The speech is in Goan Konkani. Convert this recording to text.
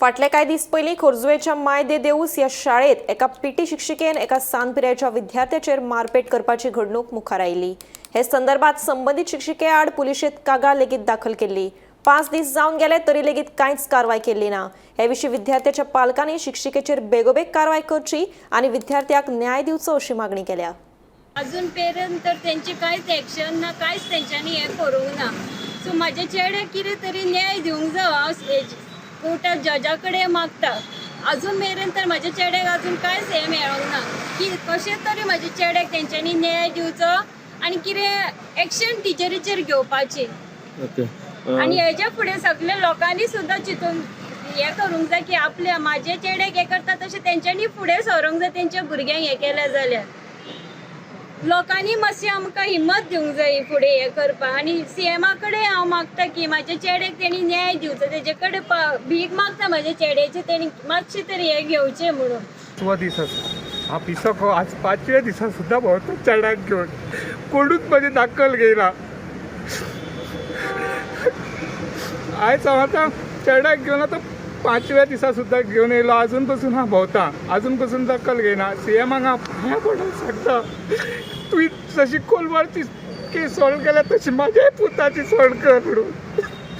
फाटले कांय दीस पयलीं खोर्जुवेच्या माय दे देऊस ह्या शाळेत एका पीटी शिक्षिकेन एका सान पिरायेच्या विद्यार्थ्याचेर मारपेट करपाची घडणूक मुखार आयली. हे संदर्भात संबंदीत शिक्षिके आड पुलिशेंत कागाळ लेगीत दाखल केल्ली. 5 दीस जावन गेले तरी लेगीत कांयच कारवाय केल्ली ना. हे विशीं विद्यार्थ्याच्या पालकांनी शिक्षिकेचेर बेगोबेग कारवाय करची आनी विद्यार्थ्याक न्याय दिवचो अशी मागणी केल्या. अजून पर्यंत तर तेंचे कांयच एक्शन ना, कांयच तेंच्यांनी हें करूंक ना. सो म्हाज्या चेड्याक कितें तरी न्याय दिवंक जाय. हांव कोर्टाक जजा कडेन मागता. अजून मेरेन तर म्हाज्या चेड्याक अजून कांयच हें मेळोंक ना की कशें तरी म्हाज्या चेड्याक तेंच्यांनी न्याय दिवचो आनी कितें एक्शन टिचरीचेर घेवपाची. ओके. आनी हेज्या फुडें सगळे लोकांनी सुद्दां चिंतून हें करूंक जाय की आपल्या म्हाजे चेड्याक हें करता तशें तेंच्यांनी फुडें सरोंक जाय. तेंच्या भुरग्यांक हें केलें जाल्यार लोकांनी मातशी आमकां हिम्मत दिवंक जाय फुडें हें करपाक. आनी सीएमा कडेन हांव मागता की म्हाज्या चेड्याक तेणी न्याय दिवचो. तेजे कडेन भीक मागता म्हाज्या चेड्याचें तेणी मातशें तरी हें घेवचें म्हणून. पांचवो दीस आसा. हांव पिसो आज पांचव्या दिसा सुद्दां भोंवता चेड्याक घेवन. कोणूच म्हजी दखल घेयना. आयज हांव आतां चेड्याक घेवन आतां पांचव्या दिसा सुद्दां घेवन येयलो. आजून पसून हांव भोंवता, आजून पसून दखल घेयना. सीएमाक हांव पांयां पडूंक सांगता, तुवें जशी कोलवाळची केस सॉल्व केल्या तशी म्हाज्याय पुताची सॉल्व कर म्हणून.